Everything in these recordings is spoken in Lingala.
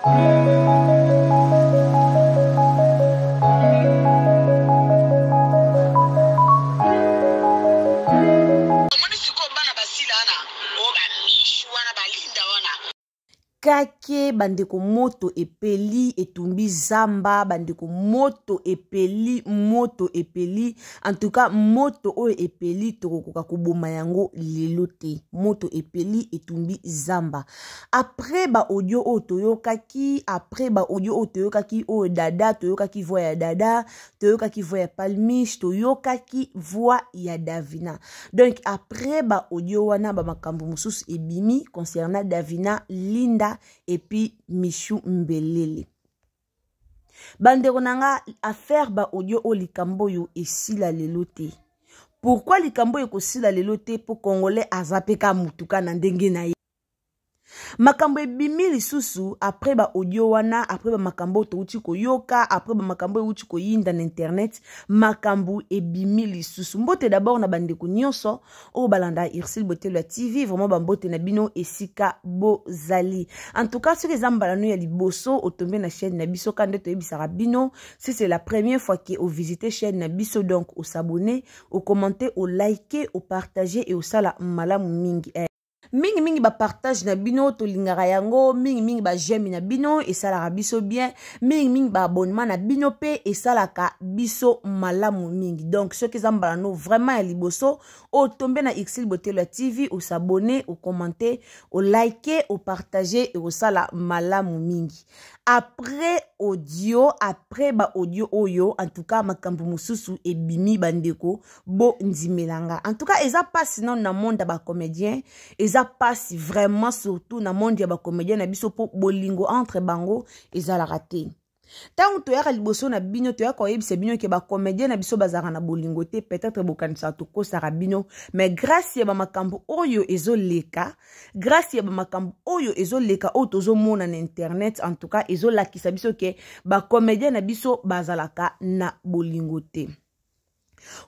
Omoni sikoyo bana basila wana oyo bamishu wana balinda wana Kake bandeko moto epeli etumbi zamba bandeko moto epeli moto epeli en tout cas moto oyo epeli tokokoka koboma yango lelo te moto epeli etumbi zamba après ba audio oyo toyokaki après ba audio oyo toyokaki oyo dada toyokaki voix ya dada toyokaki voix ya palmiche toyokaki voix ya davina donc après ba audio wana ba makambo mosusu ebimi concernant davina linda epuis michou mbelele bandeko na nga affaire ba audio oyo likambo oyo esila lelo te pourkui likambo oyo ekosila lelo te mpo congolais aza mpe ka motuka na ndenge na ye Makambo ebimi lisusu après ba audio wana, après ba makambo touti koyoka, après ba makambo euti koyinda na internet, makambo ebimi lisusu. Mbote d'abord na bandeko nyonso oyo balanda Ursule Botelo ya TV, vraiment ba mbote na bino esika bozali. En tout cas, soki eza mbala no ya liboso otombe na chaîne na biso kande toyebisaka bino, si c'est la première fois que o visiter chaîne na biso donc o s'abonner, o commenter, o liker, o partager et osala malamu mingi. Eh. Mingi mingi ba partage na bino tolingaka yango, mingi mingi ba j'aime na bino esalaka biso bien, mingi mingi ba abonnement na bino pe esalaka biso malamu mingi. Donc soki eza mbala no vraiment ya liboso otombe na Ursule Botelo ya TV, o s'abonner, o commenter, o liker, o partager ekosala malamu mingi. Après audio, après ba audio oyo, en tout cas makambo mosusu ebimi bandeko bo ndimela nga. En tout cas eza pasi nanu na monde ya ba comédien, eza pasi vraiment surtout na monde ya ba comédien na biso po bolingo entre bango ezalaka te. Ntango toyaka liboso na bino, toyaka koyebisa bino ke ba comédien na biso bazalaka na bolingo te, peut-être bokanisaka tokosaka bino, mais grâce ya ba makambo oyo ezoleka, grâce ya ba makambo oyo ezoleka oyo tozomona na internet, en tout cas ezolakisa biso ke ba comédien na biso bazalaka na bolingo te.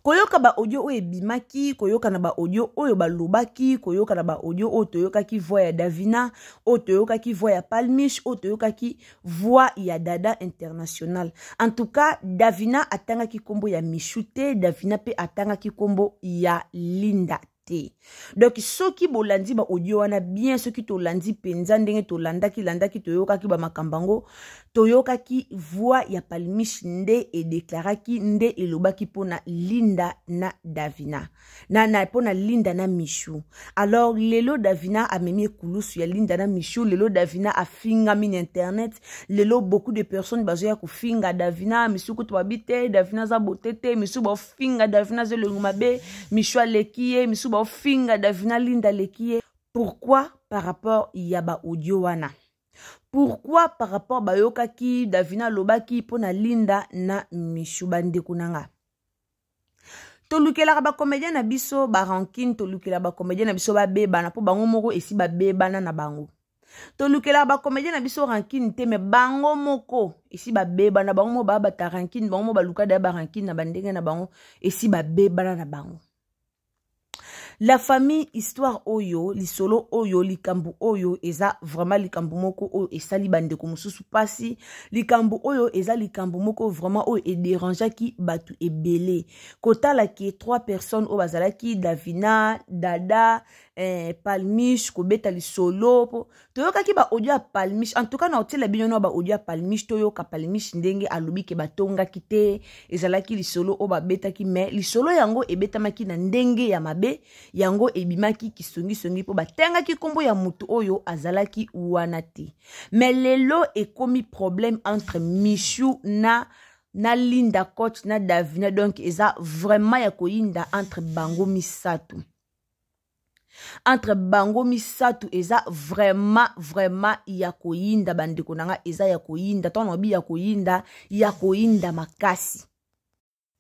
Koyoka ba audio oyo ebimaki, koyoka na ba audio oyo balobaki, koyoka na ba audio oyo toyokaki voix ya Davina, oyo toyokaki voix ya Palmiche, oyo toyokaki voix ya Dada International. En tout cas, Davina atangaki kombo ya Michou te, Davina pe atangaki kombo ya Linda te. Donc soki bolandi ba audio wana bien, soki tolandi penza ndenge tolandaki landaki toyokaki ba makambo yango, toyokaki voix ya Palmiche nde edeklaraki nde elobaki pona Linda na Davina na, na pona Linda na Michou. Alors lelo Davina amemi ekulusu ya Linda na Michou, lelo Davina afingami na internet, lelo beaucoup de personnes bazoya kofinga Davina, Michou kutu babi te, Davina aza beauté te, Michou ba finga Davina aza elongi mabe, Michou aleki ye, Michou ba finga Davina Linda aleki ye. Pourquoi par rapport ya ba audio wana? Pourquoi par rapport bayokaki Davina alobaki mpo na Linda na Michou? Bandeko na nga, tolukelaka ba comédien na biso ba rancune, tolukela ba comédien na biso babebana mpo bango moko esi babebana na bango. Tolukelaka ba comédien na biso rancune te, mais bango moko esi babebana, bango moko babata rancune, bango moko baluka daya ba rancune na bandenge na bango, esi babebana na bango. La famille, histoire oyo, lisolo oyo, likambo oyo eza vraiment likambo moko oyo esali bandeko mosusu pasi, likambo oyo eza likambo moko vraiment oyo ederangeaki bato ebele. Kotala ke 3 personnes oyo bazalaki Davina, Dada, Palmiche kobeta lisolo po toyokaki ba audio ya Palmiche. En tout cas na otiela bino na ba audio ya Palmiche, toyoka Palmiche ndenge alobi ke batongaki te, ezalaki lisolo oyo babetaki, mais lisolo yango ebetamaki na ndenge ya mabe, yango ebimaki kisongisongi po batangaki kombo ya mutu oyo azalaki wana te. Mais lelo ekomi problème entre Michou na Linda Coach na Davina, donc eza vraiment ya koyinda entre bango misato. Entre bango misato eza vraiment vraiment ya koyinda bandeko na nga, eza ya koyinda. Ntango nalobi ya koyinda, ya koyinda makasi.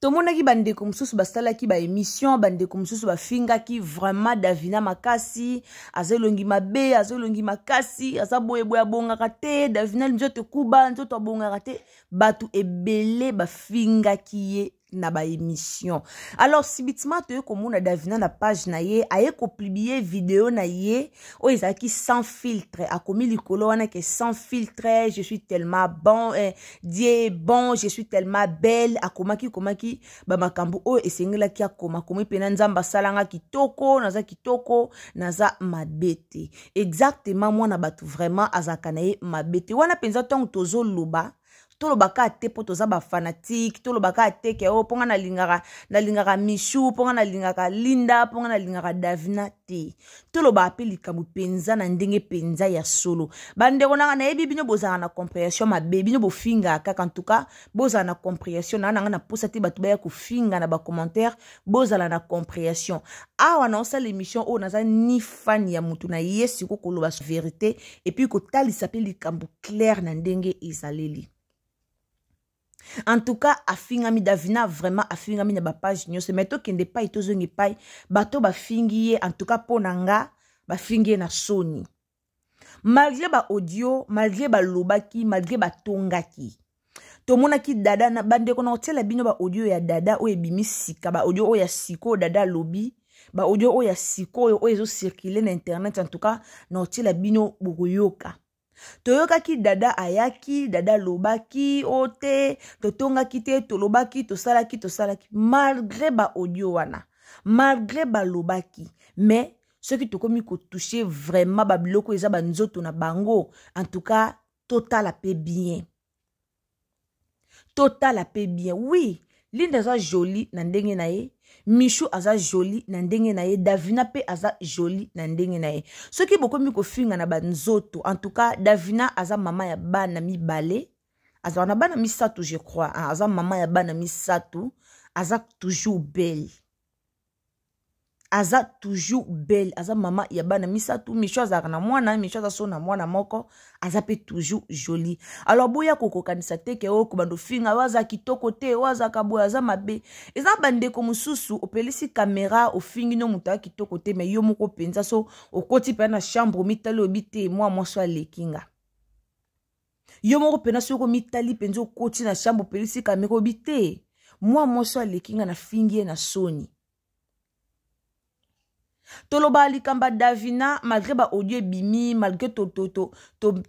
Tomonaki bandeko mosusu basalaki ba émission, bandeko mosusu bafingaki vraiment Davina makasi, aza elongi mabe, aza elongi makasi, aza boye boye, abongaka te, Davina nzoto ekuba, nzoto abongaka te. Bato ebele bafingaki ye. Na baémission, alors subitement toye komona Davina na page na ye, aye kopublier video na ye oyo ezalaki sans filtre. Akomi likolo wana ke "Sans filtre, je suis tellement bon, eh, Dieu est bon, je suis tellement belle." Akomaki komaki bamakambo oyo esengelaki akoma. Akomi mpena: "Nzambe asalanga kitoko, naza kitoko, naza mabe te." Exactement, mwana bato vraiment azalaka na ye mabe te. Wana mpenza ntango tozoloba, tolobaka te mpo toza bafanatiques. Tolobaka te ke o mponga nalingaka Mishu, mponga nalingaka Linda, mponga nalingaka Davina te. Tolobaka mpe likambo mpenza na ndenge mpenza ya solo. Bandeko nanga, nayebi bino bozalaka na compréhension mabe, bino bofingaka kaka. En tout cas, bozala na compréhension na nanga na posa te bato baya kofinga na bacommentaire. Bozala na compréhension. Awa naosala émission oyo, naza ni fan ya motu na ye. Siko koloba vérité et puis kotalisa mpe likambo claire na ndenge ezaleli. En tout cas, afingami Davina, vraiment afingami na bapage nyonso. Mais tokende epai, tozonga epai bato bafingi ye. En tout cas, mpo na nga, bafingi ye na soni, malgré baaudio, malgré balobaki, malgré batongaki. Tomonaki Dada na bandeko na kotiela bino baaudio ya Dada oyo ebimi sika, baaudio oyo ya sikoyo Dada alobi, baaudio oyo ya sikoyo oyo ezocirculer na internet. En tout cas, na kotiela bino, bokoyoka. Toyokaki Dada ayaki, Dada alobaki o te totongaki te, tolobaki, tosalaki, tosalaki. Malgré baaudio wana, malgré balobaki, mais soki tokomi kotoucher vraiment babiloko eza banzoto na bango, en tout cas, totala mpe bien, totala mpe bien. Oui, Linda aza jolie na ndenge na ye, Mishu aza jolie na ndenge na ye, Davina mpe aza jolie na ndenge na ye. Soki bokomi kofinga na banzoto, en tout cas, Davina aza mama ya bana mibale, azalaka na bana misato, je crois. Aza mama ya bana misato, aza toujours belle, aza toujours belle, aza mama ya bana misato. Misho azalaka na mwana, Misho aza so na mwana moko, aza mpe toujours jolie. Alors boya kokokanisa te ke oyo kobanda ofinga oyo aza kitoko te, oyo azalaka boye, aza mabe. Eza bandeko mosusu, opelisi kamera, ofingi no moto aya kitoko te, mais yo moko mpenza so okoti mpenza na chambre, omitali, oyebi te mwa mwasi aleki nga. Yo moko mpena soki omitali mpenza, okoti na chambre, opelisi kamera, oyebi te mwa mwasi aleki nga, na fingi ye na soni. Toloba likambo ya Davina, malgré baaudio ebimi, malgré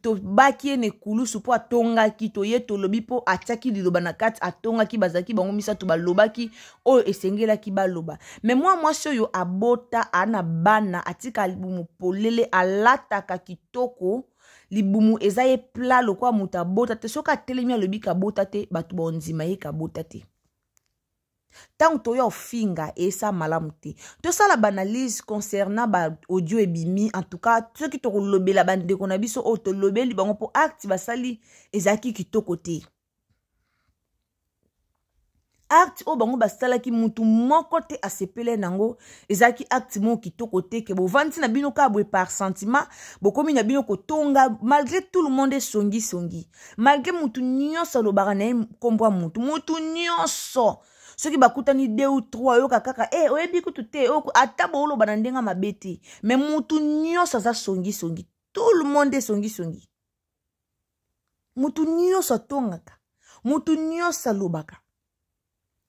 tobaki ye na ekulusu mpo atongaki, toye tolobi mpo atiaki liloba na kati, atongaki, bazalaki bango misato, balobaki oyo esengelaki baloba. Mais mwa mwasi oyo abota, ana bana, atika libumu polele, alataka kitoko, libumu eza ye plat lokola moto abota te. Soki atelemi, alobi kabota te, bato bandima ye kabota te. Ntango toya ofinga, esa malamu te. Tosala baanalyse concernant baaudio ebimi. En tout cas, soki tokolobela bandeko na biso oyo, tolobeli bango mpo acte basali ezalaki kitoko te. Acte oyo bango basalaki, mutu moko te asepele nango. Ezalaki acte moko kitoko te ke bovandi na bino kaka boye par sentiment, bokomi na bino kotonga, malgré tout le monde esongisongi, malgré mutu nyonso alobaka na ye nkombo ya mutu. Mutu nyonso soki bakutani deux ou trois, oyoka kaka e oyebi kutu te, ata booloba na ndenge mabe te, mais mutu nyonso aza songisongi. Tout le monde esongisongi, mutu nyonso atongaka, mutu nyonso alobaka.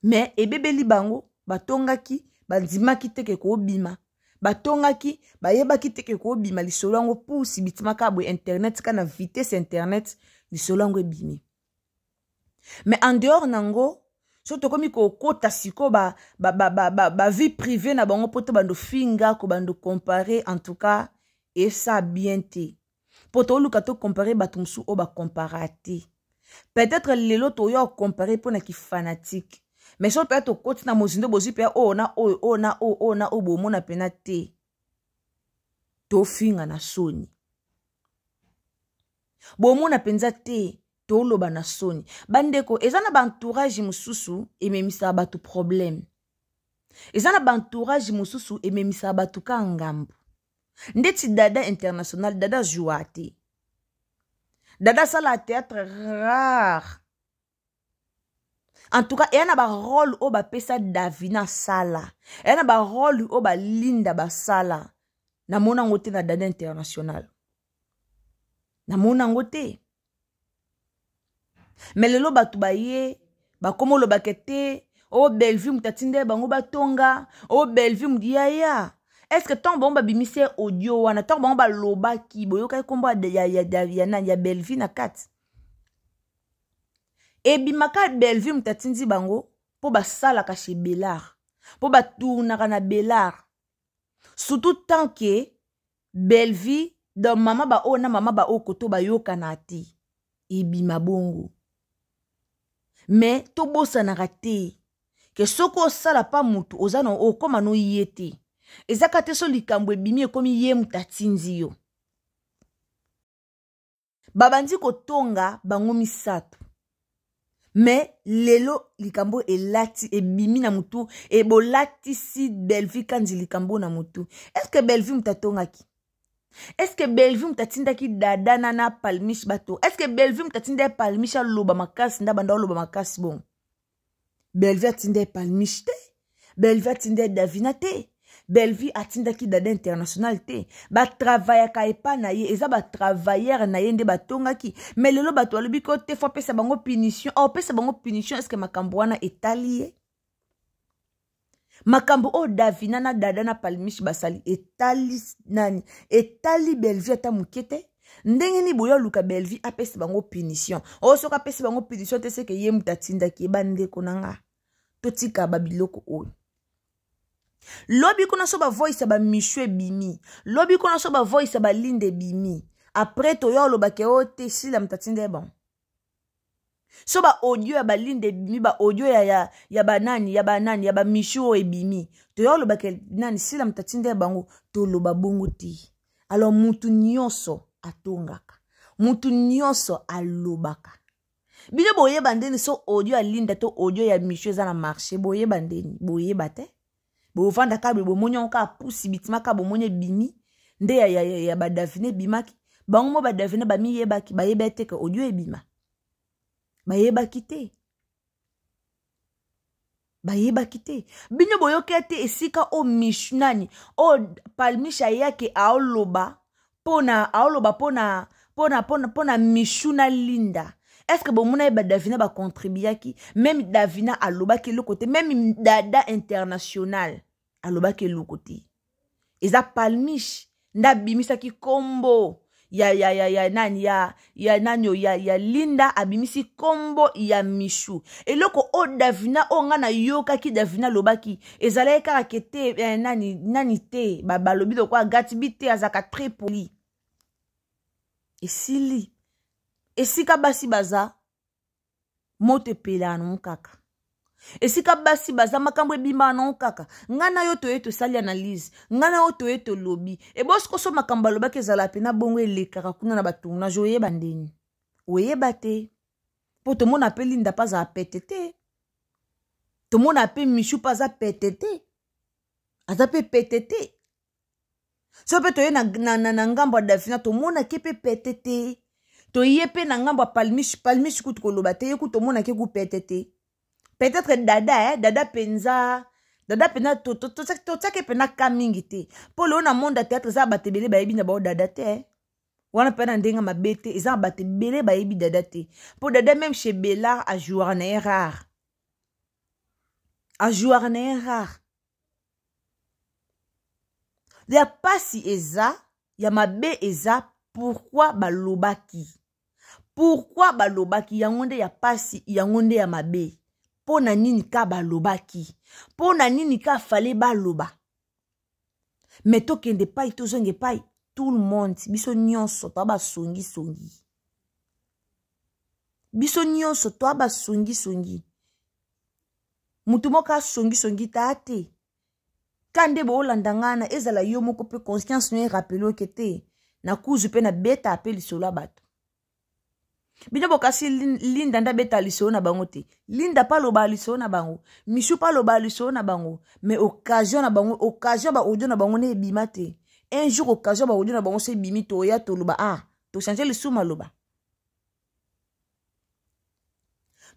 Mais ebebeli bango, batongaki, bandimaki teke kobima, batongaki, bayebaki teke kobima lisolo yango pusi bitimaka boye internet ka na vitesse internet, lisolo yango ebimi. Mais en dehors nango, so tokomi kokota sikoyo ba, ba, ba, ba, ba, ba vie privée na bango mpo to bando finga, kobando comparer, en tout cas, esa bien te. Mpo toluka tocomparer bato mosusu oyo bakompara te. Peut-être lelo toya kocomparer mpo na kifanatique, mais so mpenza tokoti na mozindo, bozwi mpenza oyo na oyo, oyo na oyo, oyo na oyo, bomona mpena te tofinga na soni, bomona mpenza te toloba na soni. Bandeko, eza na baentourage mosusu ememisaka bato problème, eza na baentourage mosusu ememisaka bato ka ngambo. Ndeti Dada International, Dada joua te, Dada asala théâtre rare. En tout cas, eya na barole oyo bapesa Davina asala, eya na barole oyo balinda basala. Namona yango te na Dada International, namona yango te. Mais lelo bato baye bakóma olobaka te. O Bellevue moto atinda bango batonga. O Bellevue moto yaya. Est-ce que ntango bango babimisi ye audio wana, ntango bango balobaki, boyokaki nkombo ya nani, ya Bellevue na kati? Ebimaka Bellevue moto atindi bango mpo basalaka chez Bellard, mpo batournaka na Bellard, surtout tant que Bellevue donc mama ba oyo na mama ba oyo koto bayokana te, ebima bongo. Me tobosanaka te ke soki osala pa mutu oza na okóma no ye te, eza ka te so likambo ebimi ekomi ye mutu atindi yo. Babandi kotonga bango misato, me lelo likambo elati ebimi na mutu, ebolatisi Bellevue Kanzi likambo na mutu. Est-ce Bellevue mutu atongaki? Est-ce Bellevue mutu atindaki Dada na Palmiche bato? Est-ce Bellevue mutu atindaki Palmiche aloba makasi nda banda oloba makasi? Bon, Bellevue atindaki Palmiche te, Bellevue atindaki Davina te, Bellevue atindaki Dada International te. Batravayaka epa na ye, eza batravailleur na ye nde batongaki. Me lelo bato balobi ko te, faut apesa bango punition. Aopesa bango punition, est-ce makambo wana etali ye? Makambo oyo Davina na Dada na Palmiche basali etali nani? Etali Bellevue ata moke te. Ndenge nini boyo aluka Bellevue apesa bango punition? Oyo soki apesi bango punition te, seke ye moto atindaki ye. Bandeko na nga, totika babiloko oyo. Lobi kuna so bavoice ya bamishu ebimi, lobi kuna so bavoice ya balinda ebimi, après toyo alobaka oyo te, Sila moto atinda ye bango. So baaudio ya balinda ebimi, baaudio ya banani, ya banani, ya bamishu oyo ebimi, toya olobaka nani? Sila moto atinda ya bango. Toloba bongo te. Alors mutu nyonso atongaka, mutu nyonso alobaka. Bino boyeba ndeni so audio ya Linda to audio ya mishu eza na marché? Boyeba ndeni? Boyeba te. Bovanda kaka boye, bomoni yango kaka pusi bitima kaka, bomoni ebimi nde ya badavine ebimaki. Bango mo badavine bamiyebaki, bayeba te ke audio ebima. Bayebaki te, bayebaki te. Bino boyoki te esika oyo Mishu nani, oyo Palmiche ayaki aoloba mpona aoloba mpona Mishu na Linda? Est-ce bomona ye? Badavina bacontribuaki, même Davina alobaki eloko te, même Dada International alobaki eloko te. Eza Palmiche nde abimisaki kombo ya nani, ya nani oyo, ya Linda, abimisi kombo ya Mishu. Eloko oyo Davina, oyo ngai nayokaki Davina alobaki, ezalaki kaka ke te, nani nani te, balobi lokola Gatibi te, azalaka très poli. Esili esika basi baza, moto epelaka nango kaka. Esika basi baza, makambo ebimaka nango kaka. Ngai na yo toye tosali analyse, ngai na yo toye tolobi ebosiko so makambo alobaki ezala pena bongo, elekaka kuna na batournage. Oyeba ndeni? Oyeba te, mpo tomona mpe Linda mpe azala pete te, tomona mpe Mishu mpe aza pete te, aza mpe pete te. So mpe toye na ngambo ya Davina, tomonaki mpe pete te. Toye mpe na ngambo ya Palmiche, Palmiche kutu koloba te, ye kutu tomonaki ku pete te. Peut-être Dada, Dada mpenza, Dada mpenza totiaki mpena ka mingi te, mpo lelo na monde ya théâtre eza bato ebele bayebi na bao Dada te. Wana mpe na ndenge mabe te, eza na bato ebele bayebi Dada te, mpo Dada même chez Bellard ajouaka na ye rare, ajouaka na ye rare. Ya pasi eza ya mabe eza pourquoi balobaki, pourquoi balobaki yango nde ya pasi, yango nde ya mabe. Mpo na nini ka balobaki? Mpo na nini ka fale baloba? Me tokende epai, tozonga epai, tout le monde, biso nyonso toa basongisongi, biso nyonso toa basongisongi. Motu moko asongisongi taa te ka nde boolanda ngai na ezala yo moko mpe conscience no erapele oke te na kuzu mpe nabeta mpe lisolo ya bato. Bino bokasi Linda nde abeta lisolo na bango te. Linda mpe alobaka lisolo na bango, Mishu mpe alobaka lisolo na bango, mais occasion na bango, occasion baaudio na bango nde ebima te. Un jour occasion baaudio na bango so ebimi, toya toloba, ah, tochange lisumu maloba,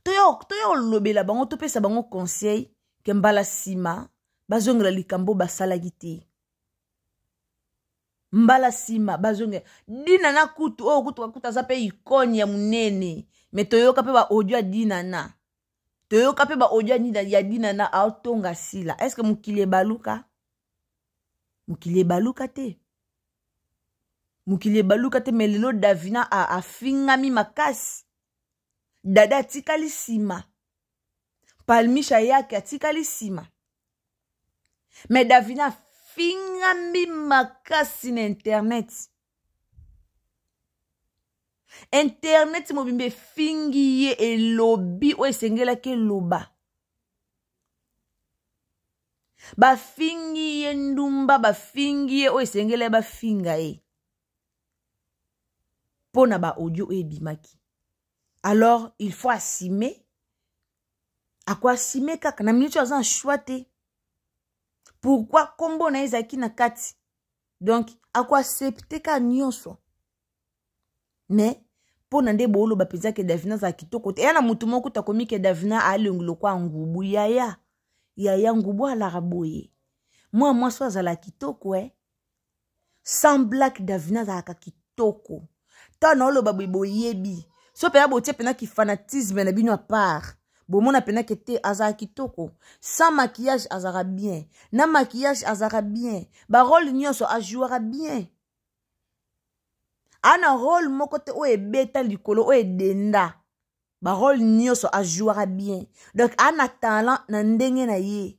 toya kolobela bango, topesa bango conseil ke mbala nsima bazongela likambo basalaki te. Mbala nsima bazongela Dina na kutu oyo kutu kakuta aza mpe icone ya monene, me toyoka mpe baaudio ya Dina na. Toyoka mpe baaudio ya Dinana aotonga Sila. Est ce que mokili ebaluka? Mokili ebaluka te, mokili ebaluka te. Mais lelo Davina afingami makasi, Dada atikali nsima, Palmisha yake atikali nsima, mais Davina afingami makasi na internet. Internet mobimba efingi ye, elobi oyo esengelaki eloba. Bafingi ye ndumba, bafingi ye oyo esengelaki bafinga ye mpo na baaudio oyo ebimaki. Alors il faut assumer, akoassume kaka na minute oyo, aza na choix te. Pourquoi? Nkombo na ye ezalaki na kati, donc akoaccepte kaka nyonso. Mais mpo na nde booloba mpenza ke Davina azala kitoko te, eya na motu moko takomi ke Davina alongi lokwa ngubu. Yaya, yaya, ngubu alaka boye, mwa mwasi oyo azala kitoko e sans blague. Davina azalaka kitoko. Ntango naoloba boye, boyebi so mpena botie mpena kifanatisme na bino à part, bomona mpena ke te, azalaka kitoko sans maquillage, azalaka bien na maquillage, azalaka bien barole nyonso ajouaka bien. Ana role moko te oyo ebeta likolo, oyo edenda. Barole nyonso ajouaka bien, donc ana talent na ndenge na ye.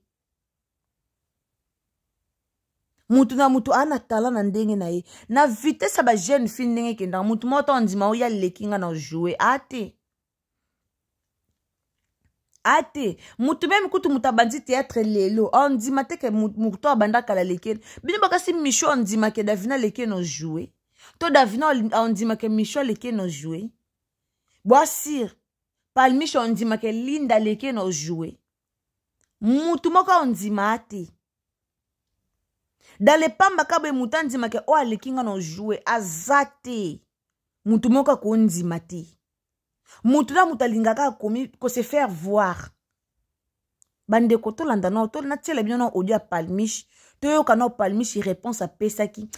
Mutu na mutu aa na talent na ndenge na ye. Na vitesse ya bajeune fille ndenge ekendaka, mutu moko to andima oyo aleki nga na joue a te, a te. Mutu meme kutu mutu abandi théâtre lelo andima te ke mutu abanda kala leki bino. Bakasi Micho andima ke Davina aleki no joue, to Davina andima ke Micho aleki no joue. Boasir Palmiche andima ke Linda aleki no joue. Mutu moko andima te dans le pamba ka boye. Mutu andima ke oyo aleki nga na joue aza te. Mutu moko akondima te. Mutu na mutu alingaka akomi kose faire voir. Bandeko, tolanda nao, to natiela bino na audio ya Palmiche, toyoka nao Palmiche réponse apesaki.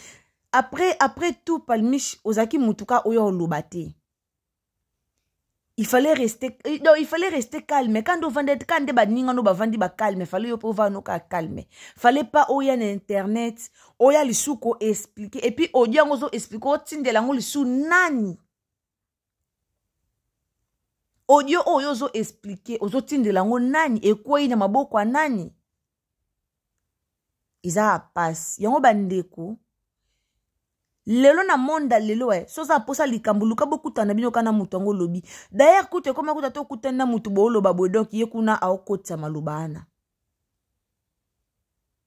Après tout, Palmiche, ozalaki mutuka oyo oloba te. Il fallait rester, non, il fallait rester calme. Quand ovandi, quand nde baninga no bavandi bacalme, fallait yo mpe ovanda no kaka calme. Fallait pas oya na internet, oya lisusu koexplike. Et puis audio yango ozo explike, otindela yango lisusu nani? Audio oyo ozo explike, ozotindela yango nani? Ekwei na maboko ya nani? Eza ya pasi yango, bandeko. Lelo na monda lelo e, so oza mposa likambo, luka bokutana bino kana moto yango olobi. D'ailleurs kutu ekoma kuta to okutani na motu, booloba boye, donc ye kuna aokotisa maloba wana.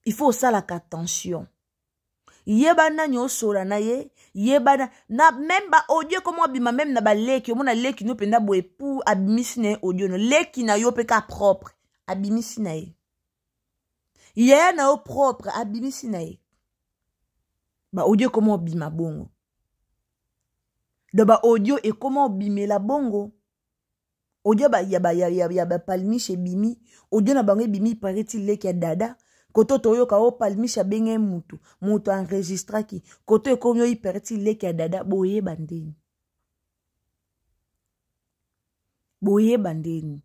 Il faut osalaka attention, yeba nani osola na ye, yeba na même baaudio ekoma obima même na baleki. Omona leki no mpenza boye pu abimisi na ye audio no, leki na yo mpe ka propre abimisi na ye, yaya na yo propre abimisi na ye. Baaudio ekoma obima bongo. Donc baaudio ekoma obimela bongo. Audio ya bapalmiche ebimi, audio na bango ebimi, pareti leki ya Dada. Koto toyoka o Palmiche abenge mutu, mutu enregistraki. Koto ekomi oyi pareti leki ya Dada. Boyeba ndeni, boyeba ndeni.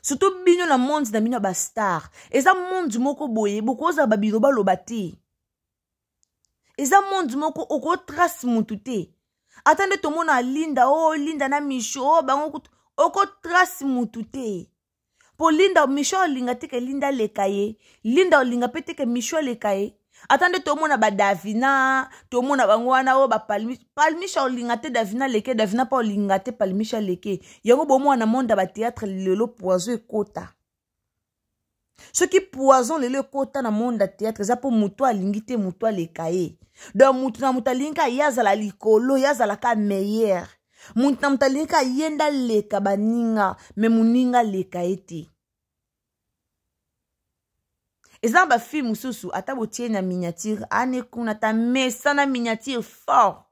Surtout bino na monde na bino ya bastar, eza monde moko boye bokozala babilobaloba te. Eza monde moko okotrace mutu te. Ata nde tomona Linda, o oh, Linda na Misho, o oh, bango kutu okotrace mutu te. Mpo Linda, Misho olinga te ke Linda aleka ye, Linda olinga mpe te ke Misho aleka ye. Ata nde tomona badavina, tomona bango wana oyo bapalmisha, Palmisha olinga te Davina aleke, Davina mpe olinga te Palmisha aleke. Yango bomona na monde ya batheatre lelo poison ekota. Soki poison lelo ekota na monde ya théâtre, eza mpo moto alingi te moto aleka ye. Donc moto na moto alingi ka ye azala likolo, ye azalaka meilleur. Moto na moto alingi ka ye nde aleka baninga, me moninga aleka ye te. Eza na bafilme mosusu ata botie na miniature ane kuna, ata mesa na miniature fort.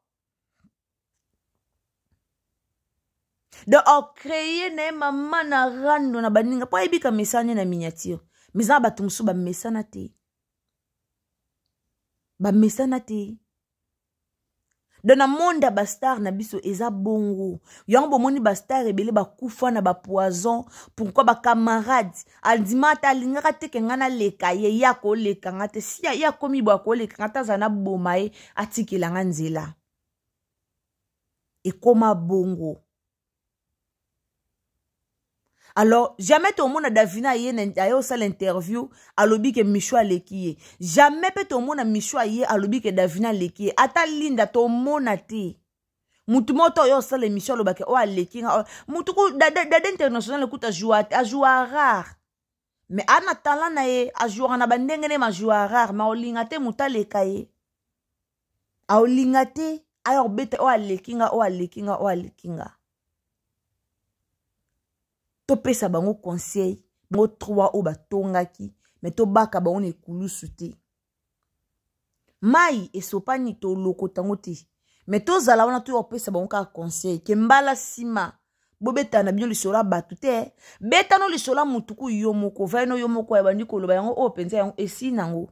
Donc ocreye na ye mama na rando na baninga mpo ayebika mesana na miniature. Mais eza na bato mosusu bamesana te, bamesana te. Donc na monde ya bastar na biso eza bongo. Yango bomoni bastar ebele bakufa na bapoison. Pourquoi bacamarade andima ata alingaka te ke ngai naleka ye, ye akoleka nga te. Si ye akomi boye akoleka nga te, azala na boma ye, atikela nga nzela. Ekoma bongo. Alors jamais tomona Davina aye aye osala interview alobi ke Michou aleki ye. Jamais pe tomona Michou aye alobi ke Davina aleki ye. Ata Linda tomona te. Mutu moto oyo osala émission alobaki oyo aleki nga. Mutu ku dada, dada international kuta joua, ajoua rare. Mais ana talent na ye, ajouaka na ba ndenge ne ma joua rare, mais olinga te mutu aleka ye. Aolinga te aya kobeta oyo aleki nga, oyo aleki nga, oyo aleki nga. Topesa bango conseil, bango 3 oyo batongaki, mais tobaka bango na ekulusu te. Mai esopani tolokota yango te. Mais tozala wana toya kopesa bango kaka conseil ke mbala nsima bobetana na bino lisolo ya bato te. Betano lisolo ya motu ku yo moko, vaino yo moko ya bandi koloba yango oyo mpenza yango esi nango.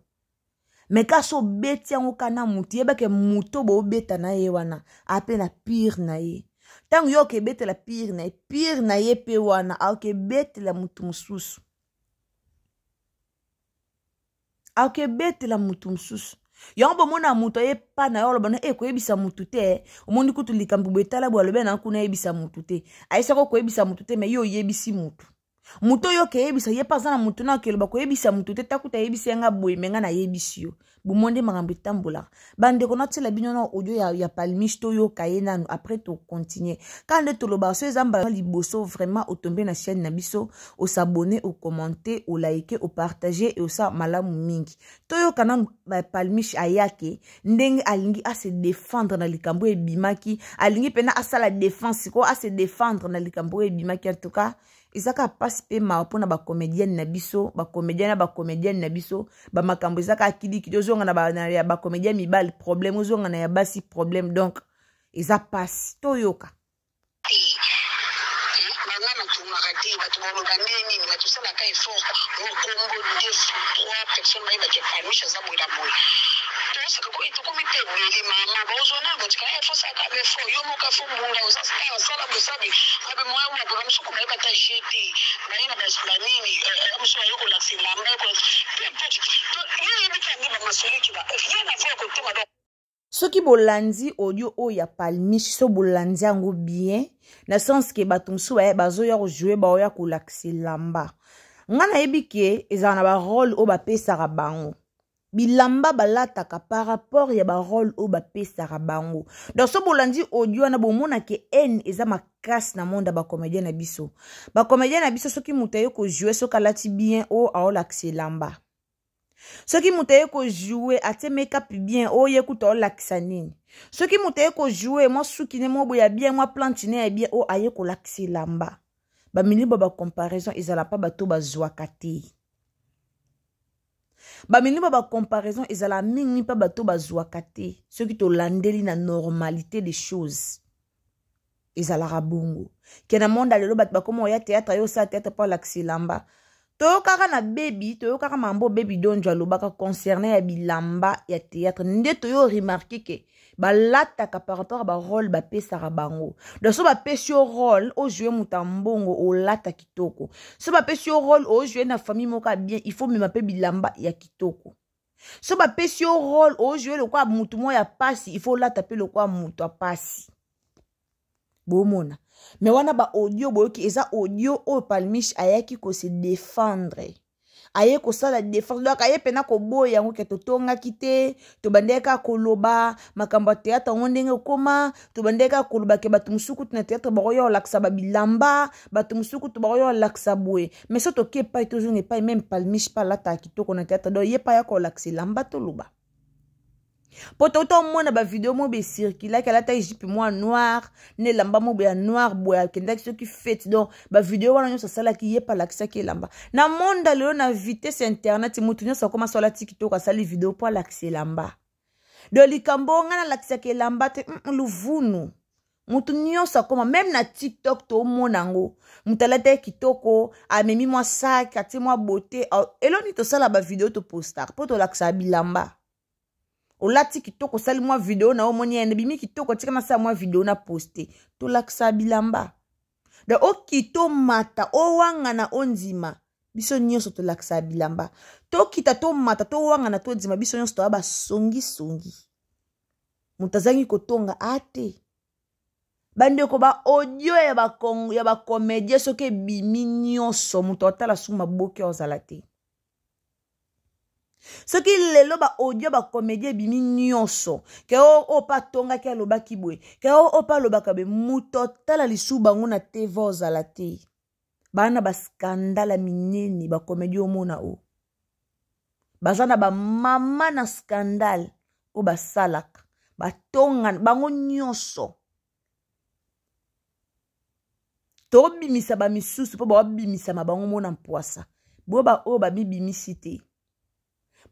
Mais kasi obeti yango ka na motu, yebake moto bobeta na ye wana ape na pire na ye. Ntango yo okebetela pire na ye, pire na ye pe wana akebetela motu mosusu. Akebetela motu mosusu. Yango bomona moto aye pa na yo aloba na, koyebisa motu te. Omoni kutu likambo boye tala boye alobi na kuna yebisa motu te. Ayesaka koyebisa motu te, mais yo oyebisi motu. Moto oyo okeyebisa ye mpe aza na motu na akeloba koyebisa motu te, takuta ayebisi yanga boye, me nga nayebisi yo. Bomoni nde makambo etambolaka. Bandeko, natiela bino na audio ya Palmiche, toyoka ye nanu, après tocontinue. Kaka nde tolobaka, so eza mbala liboso vraiment otombe na chaîne na biso, osabonne, ocommente, olike, opartage e osala malamu mingi. Toyoka nanu Palmiche ayake ndenge alingi a se défendre na likambo oyo ebimaki, alingi mpena asala défense sikoyo, a se défendre na likambo oyo ebimaki. En tout cas, eza kaka mpasi mpe mawa mpona bacomédienne na biso, bacomédien na bacomédienne na biso, bamakambo eza kaka kilikili. Ozonga na ya bacomédien mibali problème, ozonga na ya basi problème. Donc eza mpasi, toyoka. Banga natumaka te, bato baloba nde nini, bato osalaka effort mokombo 2 3 personnes bayebaki Palmiche aza boye na boye. Tosaka ko tokomi mpe ebele, mama bozwa na botika effort, salaka ba effort yo moko, fo mbunda oza star, sala bosabi abe moya wapo bamosuku bayeba ata jete baye na banini mosusu baye kolakisa elamba ye oyebi ka nde bamasoliki ba ye na fo ya kotema. Soki bolandi audio oyo ya Palmiche, so bolandi yango bien, na sens ke bato mosusu baye bazoya kojouer, baoya kolakisa elamba. Nga nayebi ke ezala na ba rôle oyo bapesaka bango, bilamba balataka par rapport ya ba rôle oyo bapesaka bango. Donc so bolandi audio wana, bomona ke haine eza makasi na monde ya bacomédien na biso. Bacomédien na biso, soki moto aye kojouer, soki alati bien, oyo aolakisa elamba. Soki moto aye kojouer, atie make-up bien, oyo ye kuta olakisa nini. Soki moto aye kojouer, mwa suki ne mwa boye ya bien, mwa plante ne ya bien, oyo aye kolakisa elamba. Bamilibo ba comparaison ezala pa bato bazwaka te. Bamilibo ba comparaison ezala mingi mpe bato bazwaka te. Soki tolandeli na normalité des choses, ezalaka bongo. Ke na monde lelo bato bakoma oya théâtre, ayo osala théâtre mpo alakisa elamba. Toyokaka na bebi, toyokaka mambo bebi donjo alobaka concerné ya bilamba ya théâtre. Nde toyo remarquer ke balataka par rapport à ba rôle bapesaka bango. Donc so bapesi yo rôle ojouer moto ya mbongo, olata kitoko. So bapesi yo rôle ojouer na famille moko ya bien, il faut mema mpe bilamba ya kitoko. So bapesi yo rôle ojouer lokola motu moko ya pasi, il faut olata mpe lokola moto ya pasi. Bomona me wana ba audio boyoki, eza audio oyo Palmiche ayaki kose défendre, aye kosala défense. Donc aye mpena koboya yango ke totongaki te, tobandaki kaka koloba makambo ya théâtre yango ndenge ekoma, tobandaki kaka koloba ke bato mosusu kutu na théâtre bakoya kolakisa babilamba, bato mosusu kutu bakoya kolakisa boye. Mais so toke epai, tozonga epai, même Palmiche mpe alataka kitoko na théâtre. Donc ye mpe aya kolakisa elamba, toloba po touta omona bavideo moko besirkulaki, alataki jupe mwa noir na elamba moko ya noir boye, akendaki soki fete. Donc bavideo wana nyonso asalaki, ye mpe alakisaki elamba. Na monde lelo na vitesse ya internet, motu nyonso akoma so alati kitoko, asali video mpo alakisa elamba. Donc likambo ngai nalakisaka elamba te, luvunu. Motu nyonso akoma même na TikTok tomona yango, moto alataki kitoko, amemi mwa sac, atie mwa beauté. Eloni tosala bavideo, topostaka mpo tolakisaka bilamba. Olati kitoko, osali mwa video na yo, omoni ene bimi kitoko, tika nasala mwa video na poste. Tolakisa bilamba. Donc okita omata, owangana ondima, biso nyonso tolakisaka bilamba. Tokita tomata, towangana tondima, biso nyonso toya basongisongi. Moto azangi kotonga a te. Bandeko, ba audio ya bacomédien soki ebimi nyonso, moto atala suku maboki ozala te. Soki lelo ba audio bacomédien ebimi nyonso, ke oyo mpe atongaki alobaki boye, ke oyo mpe alobaka boye, moto atala lisusu bango na TV ozala te. Baa na baskandale ya minene, bacomédien omona oyo baza na bamama na skandale oyo basalaka, batonga bango nyonso. Tobimisa bamisusu mpo baobimisama bango mona mpwasa. Bo baoyo bamibimisi te,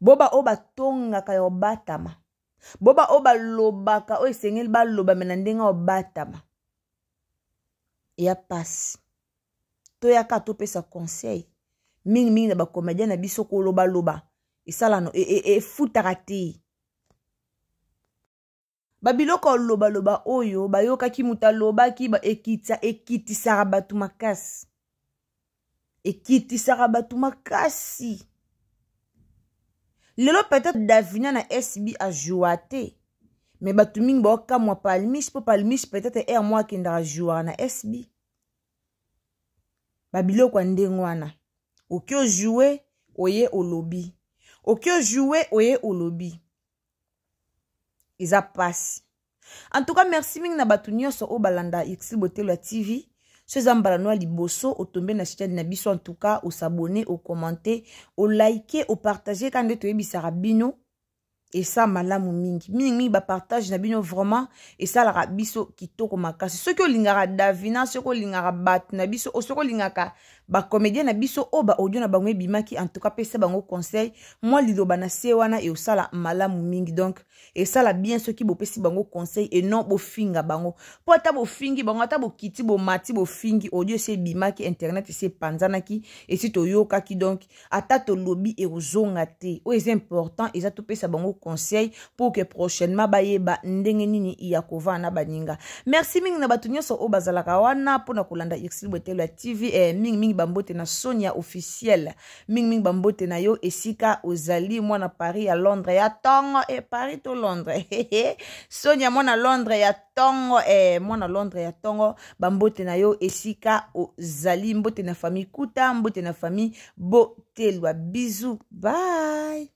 bo baoyo batongaka ya obatama, bo baoyo balobaka oyo esengeli baloba me na ndenge ya obatama, eya pasi. Toyaka topesa conseil mingimingi na bacomédien na biso, kolobaloba esalano efutaka te. Babiloko olobaloba oyo bayokaki moto alobaki ekitisa, ekitisaka bato makasi, ekitisaka bato makasi. Lelo peut-être Davina na SB ajoua te, me bato mingi baokamwa Palmiche, mpo Palmiche peut-être aire moko akendaka jouaka na SB. Babiloko ya ndenge wana, oki ojoue oye olobi, oki ojoue oye olobi, eza pasi. En tout cas, merci mingi na bato nyonso oyo balanda Ursule Botelo ya TV. So eza mbala no ya liboso otombe na chaîne na biso, en tout cas osabone, ocommente, olike, opartage, kaka nde toyebisaka bino, esa malamu mingi mingi mingi. Bapartage na bino vraiment esalaka biso kitoko makasi. Soki olingaka Davina, soki olingaka bato na biso, soki olingaka bacomédien na biso oyo baaudio na bango ebimaki, en tout cas pesa bango conseil, mwa liloba na se wana eosala malamu mingi. Donc esala bien soki bopesi bango conseil et non bofinga bango, mpo ata bofingi bango, ata bokiti bomati bofingi, audio esi ebimaki, internet esi epanzanaki, esi toyokaki. Donc ata tolobi ekozonga te. Oyo eza important eza topesa bango conseil pour que prochainement bayeba ndenge nini ya kovanda na baninga. Merci mingi na bato nyonso oyo bazalaka wana mpona kolanda Ursule Botelo ya TV. Mingimingi bambote na Sonia officiel, mingimingi bambote na yo esika ozali, mwana Paris ya Londres ya ntongo, Paris to Londres, Sonia mwana Londres ya ntongo, mwana Londres ya ntongo, bambote na yo esika ozali. Mbote na famille Kuta, mbote na famille Botelwa. Bisous, bye.